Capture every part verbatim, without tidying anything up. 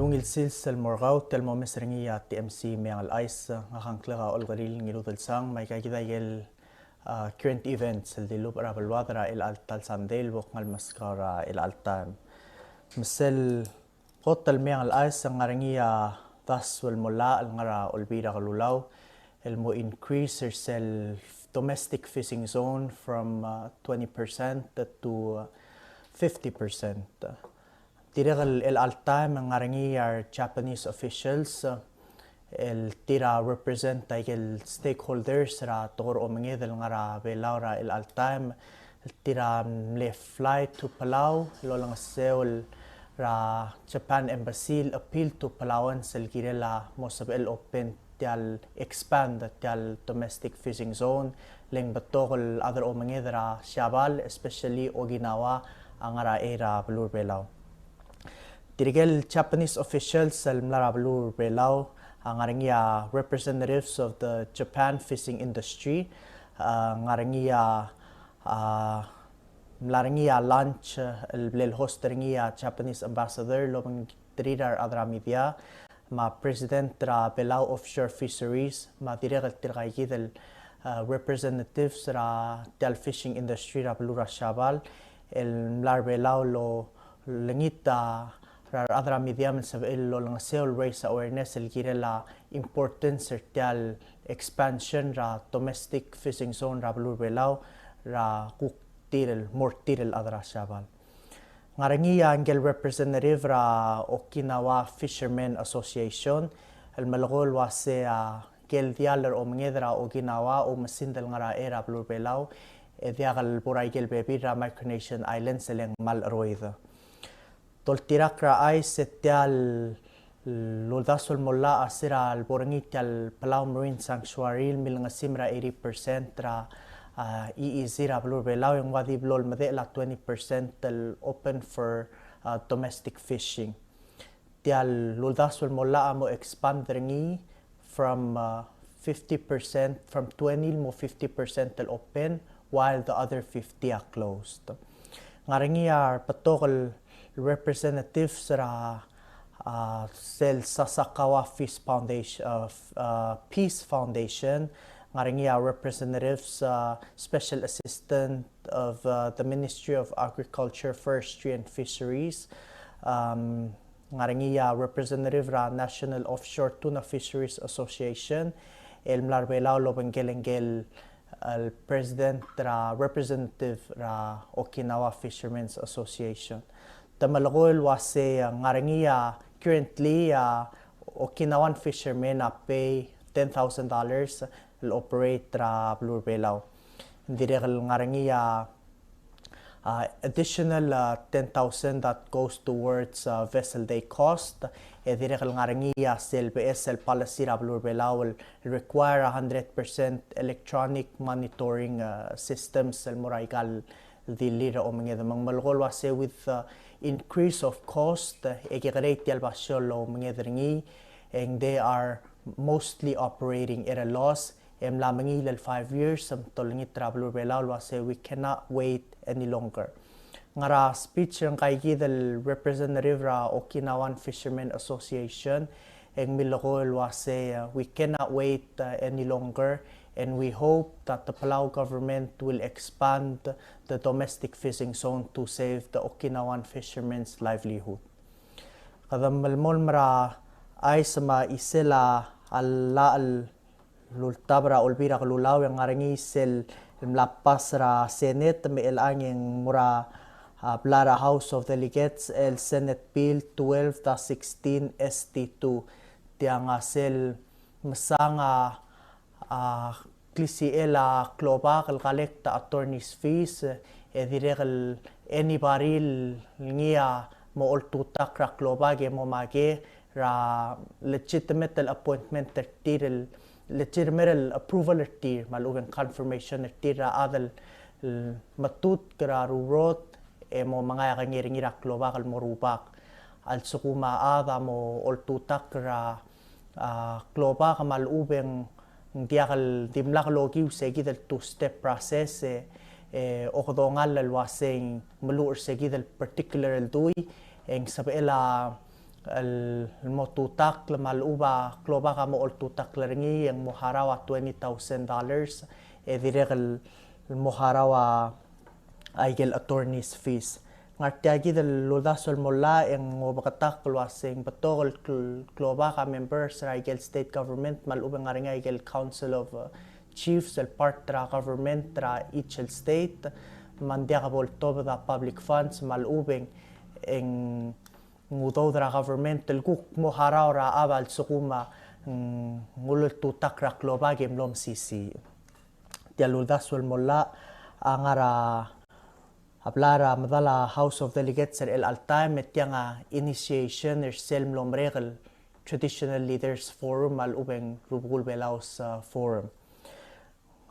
Ungil sils el mo er kau, tia el mo omes er ngii a T M C Meang el Chais. Ngak a ngklek a Olkeriil Ngirudelsang, me aika kid a ikel, a, current events el dilubech er a beluad er a chelecha el ta el sandei el bo kngai el meskau er a chelecha el taem. Me sel kot el meang el chais, ng ngar er ngii a uldasu el mo llach el ngar er a Olbiil er a Kelulau el mo increase er sel domestic fishing zone from, uh, twenty percent to, uh, fifty percent. Dirrek el chelecha el taem ng ngar er ngii a re Japanese officials, uh, el tir a represent a ikel stakeholders er a tekoi er a omenged el ngar er a Belau er a chelecha el taem, el tir a mle fly to Palau el olengeseu er a Japan Embassy el appeal to Palauans el kirel a mo sebechel el open tia el expand tia el domestic fishing zone, le ng betok el chad er a omenged er a Siabal, especially Okinawa, a ngar er a chei er a beluu er a Belau. Tirke el Japanese officials el mla er a beluu er a Belau, a ngar er ngii a representatives of the Japan fishing industry, a ngar er ngii a, a mla er ngii a launch, eh, el bla el host er ngii a Japanese ambassador el obengterir a rechad er a media, me a president er a Belau Offshore Fisheries, me a dirrek el tirka kid el, eh, representatives er a tia el fishing industry er a beluu er a Siabal, el mla er a Belau el olengit a rechad er a media me ng sebechel el olengeseu el raise awareness el kirel a importance er tia el expansion er a domestic fishing zone er a beluu er a Belau er a kuk tir el, mo er tir el chad er a Siabal. Ng ngar er ngii a ngike el representative er a Okinawa Fishermen Association, el melekoi el uase a ikel diall er a omenged er a Okinawa a oumesingd el ngar er a chei er a beluu er a Belau, e diak el bo er a ikel bebil er a Micronesian Islands el ng kmal cheroid. Doltirakl er a chais e tia el uldasu el mo llach a se er a lebo er ngii tia el Palau Marine Sanctuary el milengesim er a eighty percent er a, a, E E Z er a beluu er a Belau, e ng ua di blo lemedechel a twenty percent el open for, a, domestic fishing. Tia el uldasu el mo llach a mo expand er ngii from, uh, fifty percent, from twenty el mo fifty percent el open, while the other fifty are closed. Ng ngar er ngii a rebetok el representatives er a, uh, sel Sasakawa Peace Foundation, uh, f-, uh, Peace Foundation. Ng ngar er ngii a representatives, uh, special assistant of, uh, the Ministry of Agriculture, Forestry and Fisheries. Um, Ng ngar er ngii a representative er a National Offshore Tuna Fisheries Association, el mla er a Belau el obengkel ngike el president er a, representative er a Okinawa Fishermen's Association. Te melekoi el uase ng ngar er ngii a currently a Okinawan fishermen a pay ten thousand dollars el operate er a beluu er a Belau. Ng dirrek el ngar er ngii a, uh, additional, uh, ten thousand that goes towards, uh, vessel day cost. E dirrek el ngar er ngii a sel beches el policy er a beluu er a Belau el require a hundred percent electronic monitoring, uh, systems el mo er a ikal dilir er a omenged. Me ng melekoi el uase with, uh, increase of cost, uh, e kekerei tia el basio el omenged er ngii, and they are mostly operating at a loss, e mla mengiil el five years, me te olengit er a beluu er a Belau el uase we cannot wait any longer. Ngar er a speech er ngika kid el representative er a Okinawan Fishermen Association, e ng milekoi el uase, uh, we cannot wait, uh, any longer, and we hope that the Palau government will expand the domestic fishing zone to save the Okinawan fishermen's livelihood. Kede melemolem er a chais me a chisel a llach el ultab er a Olbiil er a Kelulau, e ng ngar er ngii sel mla pass er a Senate me chelechang e ng mo er a, a, blai er a House of Delegates el Senate Bill twelve dash sixteen S T two. Tiang a sel mesang a, a, klisichel a klobak el collect a attorney's fees, e dirrek el anybody el ngii a mo oltutakl er a klobak e mo make er a legitimate el appointment er tir, el legitimate el approval er tir, me a lechub e ng confirmation er tir er a chad el, el metutk er a rurot e mo mengai a kengei er ngii er a klobak el mo rubak. A lsekum a chad a mo oltutakl er a, a, klobak me a lechub e ng diak el dimlak lokiu se kid el two-step process, e, e, okedongall el uase ng meluchel er se kid el particular el dui, e ng sebechel a el mo tutakl me a lechub a klobak a mo oltutakl er ngii e ng mo harau a twenty thousand dollars, e dirrek el mo harau a aikel attorney's fees. Ngar tia kid el uldasu el mo llach e ng obeketakl el uasei ng betok el kl-, klobak a members er aikel state government me a lechub e ng ngar er ngii aikel Council of, uh, Chiefs el part er a government er a each el state, me ng diak bo ltobed a public funds me a lechub e ng, e ng udoud er a government el kuk mo harau er a chad a lsekum a, mm, ng uleltutakl er a klobak e mlo mesisiich. Tia el uldasu el mo llach a ngar er a a bla er a medal a House of Delegates er chelecha el taem, e tiang a initiation er sel mlo merek el Traditional Leaders Forum me a lechub e ng Rubekul Belaus, uh, Forum.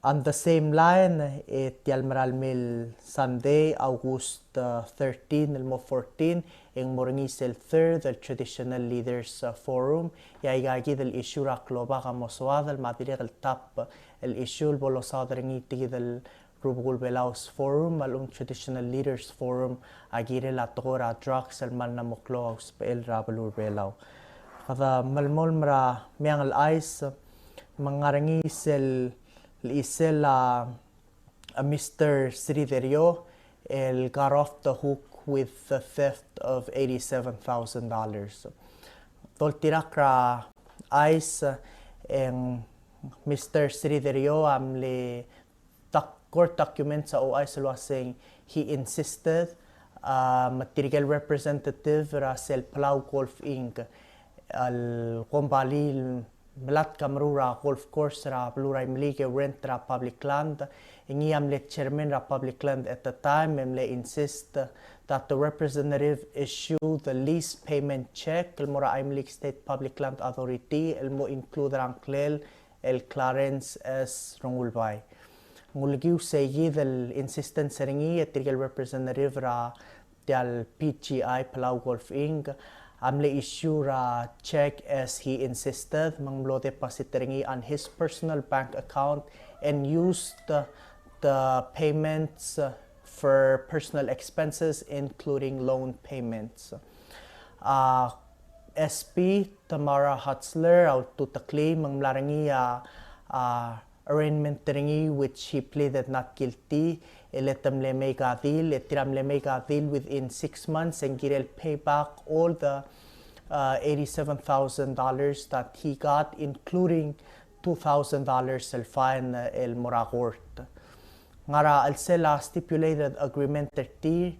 On the same line, e tia el mera el mei el Sunday, August, uh, thirteen el mo fourteen, e ng mo er ngii sel third el Traditional Leaders, uh, Forum, e aika kid el issue er a klobak a mo soad el me a dirrek el top el issue el bo losaod er ngii tia kid el Rubekul Belaus Forum me a lechub e ng Traditional Leaders Forum a kirel a tekoi er a drugs el mal mla mo klou a usbechel er a beluu er a Belau. Kede melemolem er a meang el chais, me ng ngar er ngii sel, el chisel a, a Mister Sri Derio, el got off the hook with the theft of eighty-seven thousand dollars. Doltirakl er a chais, e ng Mister Sri Derio a mle doc-, court documents a ouchais el uasei he insisted, uh, me tirke el representative er a sel Palau Golf Inc, el kombalii el melatk a meruul er a golf course er a beluu er a Imeliik e rent er a public land. E ngii a mle chairman er a public land at the time, e mle insist that the representative issue the lease payment check el mo er a Imeliik State Public Land Authority el mo include er a ngklel el Clarence S. Rengulbai. Ng ulekiu sei kid el insistence er ngii e tirke el representative er a tia el P G I, Palau Golf Inc, a mle issue er a check as he insisted, me ng mlo deposit er ngii on his personal bank account and used the, the payments for personal expenses, including loan payments. A S P Tamara Hutzler a ultuteklii me ng mla er ngii a, a arraignment er ngii, which he pleaded not guilty, e le te mle make a deal, e tir a mle make a deal within six months, e ng kirel pay back all the, uh, eighty-seven thousand dollars that he got, including two thousand dollars el fine, uh, el mo er a court. Ngar er a chelsel a stipulated agreement er tir,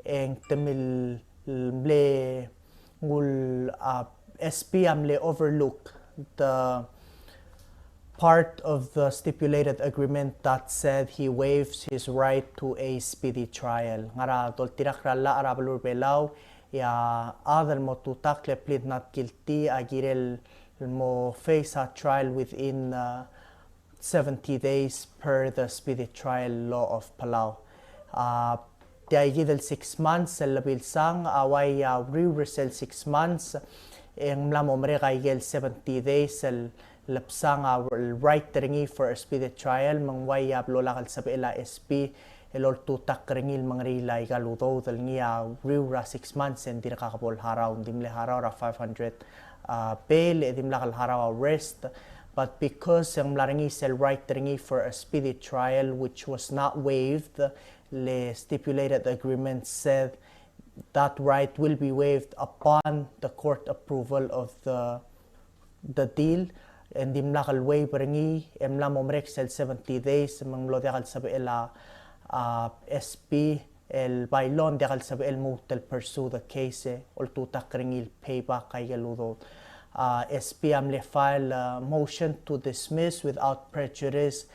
e ng te mle, mle ngul, uh, S P a mle overlook the part of the stipulated agreement that said he waives his right to a speedy trial. Ngar er a doltirakl er a llach er a beluu er a Belau, e a chad el mo tutakl e plead not guilty a kirel mo face a trial within, uh, seventy days per the Speedy Trial Law of Palau. Uh, Tia kid el six months el lebilsang a uai a uriul er sel six months, e ng mla mo merek a ikel seventy days el lebsang a right er ngii for a speedy trial, me ng uai a blo lak el sebechel a S P el oltutakl er ngii el mengeriil a ikal udoud el ngii a uriul er a six months e ng dirkak bo leharau, ng di mle harau er a five hundred, uh, bail, e dimlak leharau a arrest. But because e ng mla er ngii sel right er ngii for a speedy trial, which was not waived, le stipulated agreement said that right will be waived upon the court approval of the, the deal. E ng dimlak el waive er ngii, e mla mo merek sel seventy days, me ng mlo diak el sebechel a, a, S P el bylaw, ng diak el sebechel el lmuut el pursue the case, e oltutakl er ngii el pay back a ikel udoud. A, S P a mle file a motion to dismiss without prejudice,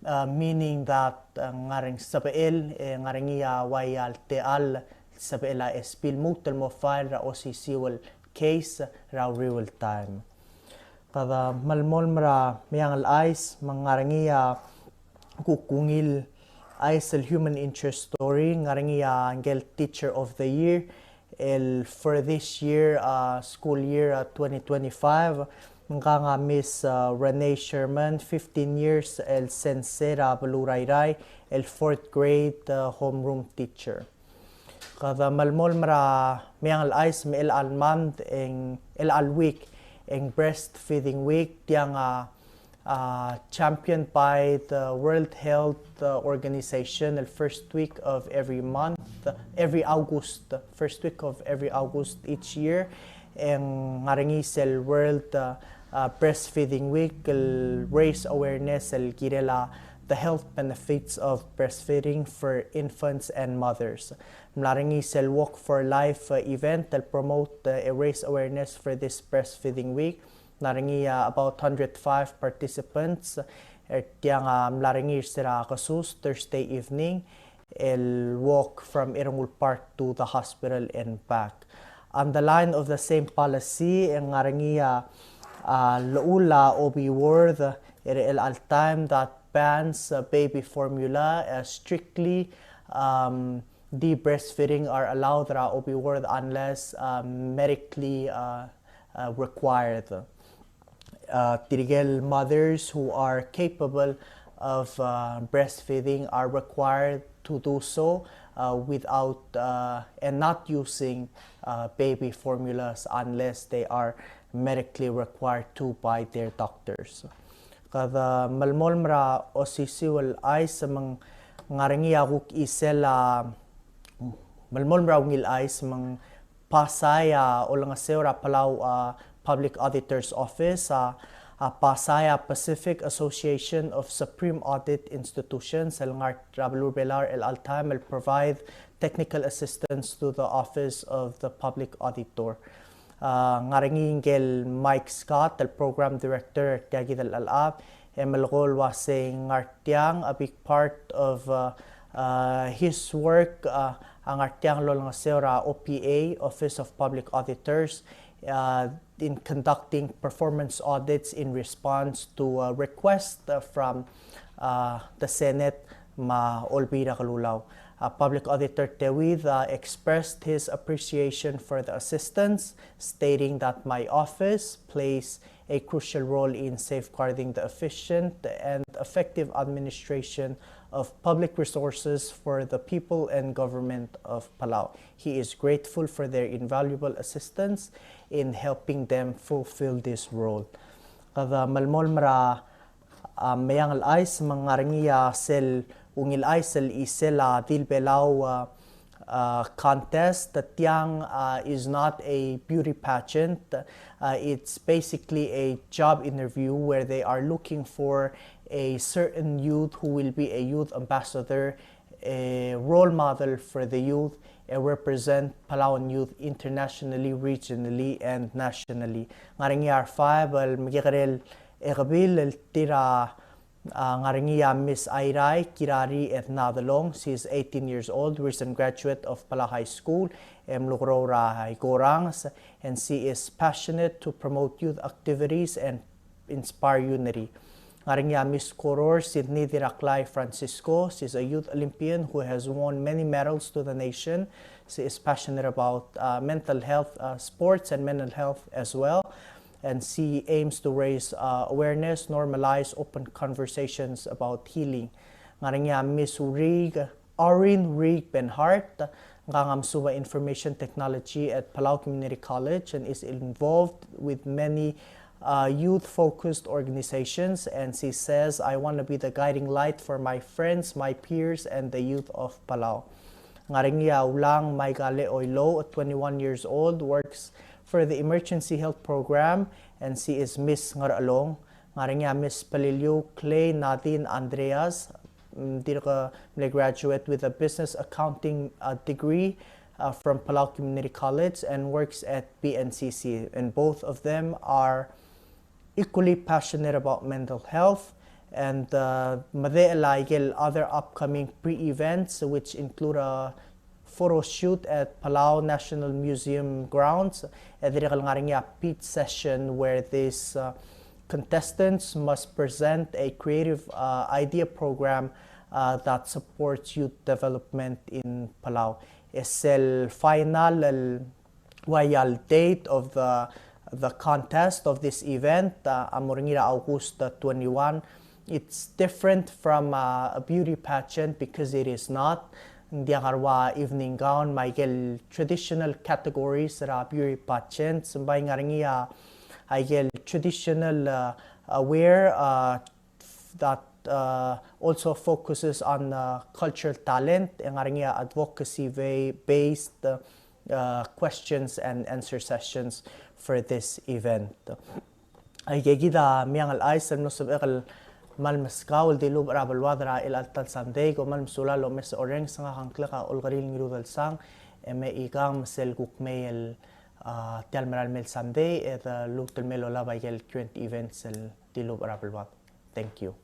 uh, meaning that, uh, ngar er ngii sebechel, e ngar er ngii a uai a techall el sebechel a S P el lmuut el mo file er a osisiu el case er a uriul el taem. Kede melemolem er a meang el chais, me ng ngar er ngii a kuk ungil chais el human interest story, ngar er ngii a ngkel Teacher of the Year, el for this year, uh, school year, uh, twenty twenty-five, ngkang a Miss, uh, Renee Sherman, fifteen years, el sensei er a beluu er a Irrai, el fourth grade, uh, homeroom teacher. Kede melemolem er a Meang el Chais me a chelecha el month e ng, chelecha el week e ng Breastfeeding Week, tiang a, uh, championed by the World Health, uh, Organization, el first week of every month, every August, first week of every August each year. E ng ngar er ngii sel World, uh, uh, Breastfeeding Week, el raise awareness el kirel a the health benefits of breastfeeding for infants and mothers. Mla er ngii sel Walk for Life, uh, event el promote, uh, e raise awareness for this Breastfeeding Week. Mla er ngii, uh, about hundred five participants. Er tiang, uh, mla er ngii er se er a kesus Thursday evening el walk from Ernguul Park to the hospital and back. On the line of the same policy, e ng ngar er ngii a, uh, llechul a O B ward er chelecha el taem that bans, uh, baby formula, uh, strictly, um, the breastfeeding are allowed er a O B ward unless, uh, medically, uh, uh, required. Uh, tirke el mothers who are capable of, uh, breastfeeding are required to do so, uh, without, uh, and not using, uh, baby formulas unless they are medically required to by their doctors. Kede melemolem er a osisiu el chais me ng ngar er ngii a kuk chisel a, melemolem er a ungil chais me ng pasai a olengeseu er a Palau, uh, Public Auditor's Office, uh, uh, pasai a Pacific Association of Supreme Audit Institutions, el ngar er a beluu er a Belau er chelecha el taem el provide technical assistance to the Office of the Public Auditor. Uh, ngar er ngii ngike el Mike Scott, el Program Director er tia kid el chelechab, e melekoi el uasei ng ngar tiang, a big part of, uh, uh, his work, uh, a ngar tiang el olengeseu er a O P A, Office of Public Auditors, uh, in conducting performance audits in response to a request, uh, from, uh, the Senate me a Olbiil er a Kelulau. Uh, Public Auditor Tewid, uh, expressed his appreciation for the assistance, stating that my office plays a crucial role in safeguarding the efficient and effective administration of public resources for the people and government of Palau. He is grateful for their invaluable assistance in helping them fulfill this role. Kede melemolem er a, uh, Meang el Chais me ng ngar er ngii a sel ungil chais el chisel a Dil Belau, uh, uh, contest. The tiang, uh, is not a beauty pageant. Uh, it's basically a job interview where they are looking for a certain youth who will be a youth ambassador, a role model for the youth, and represent Palauan youth internationally, regionally, and nationally. Ngar er ngii a R five el mekekerei el ekebil el tir a, uh, ngar er ngii a Miss Airai Kirari Edna Delong. She is eighteen years old, recent graduate of Palau High School, e mlukerou er a Ikoranges, and she is passionate to promote youth activities and inspire unity. Ngar er ngii a Miss Koror Sydney Diraklai Francisco. She's a youth Olympian who has won many medals to the nation. She is passionate about, uh, mental health, uh, sports and mental health as well. And she aims to raise, uh, awareness, normalize open conversations about healing. Ngar er ngii a Miss Uriga Aurin Reed Benhart, ngka a mesuub a Information Technology at Palau Community College and is involved with many, uh, youth-focused organizations, and she says, "I want to be the guiding light for my friends, my peers, and the youth of Palau." Ngar er ngii a Ulang Maikale Oilouch, twenty-one years old, works for the Emergency Health Program, and she is Miss Ngerchelong. Ngar er ngii a Miss Peleliu Clay Nadine Andreas, mm, dirk mle graduate with a business accounting, uh, degree, uh, from Palau Community College and works at P N C C. And both of them are equally passionate about mental health. And, uh, medechel a ikel other upcoming pre-events, which include a photo shoot at Palau National Museum grounds. E dirrek el ngar er ngii a pitch session where these, uh, contestants must present a creative, uh, idea program, uh, that supports youth development in Palau. E sel final el ua ia el date of the, the contest of this event, uh, a mo er ngii er a August, uh, twenty-one. It's different from, uh, a beauty pageant because it is not. ng diak a rua evening gown, me aike el traditional categories er a beauty pageants, me ng ngar er ngii a, aike el traditional uh, wear uh, that uh, also focuses on uh, cultural talent, e ng ngar er ngii a advocacy based uh, questions and answer sessions for this event. Aike kid a Meang el Chais el mlo sebechek el kmal meskau el dilubech er a beluad er a chelecha el ta el sandei, e kom kmal mesulang el omes e orrenges. Ngak a ngklek a Olkeriil Ngirudelsang, e me ikang me sel kuk mei el uh, tia el mera el mei el sandei, e de lmuut el mei el olab aike el current events el dilubech er a beluad. Thank you.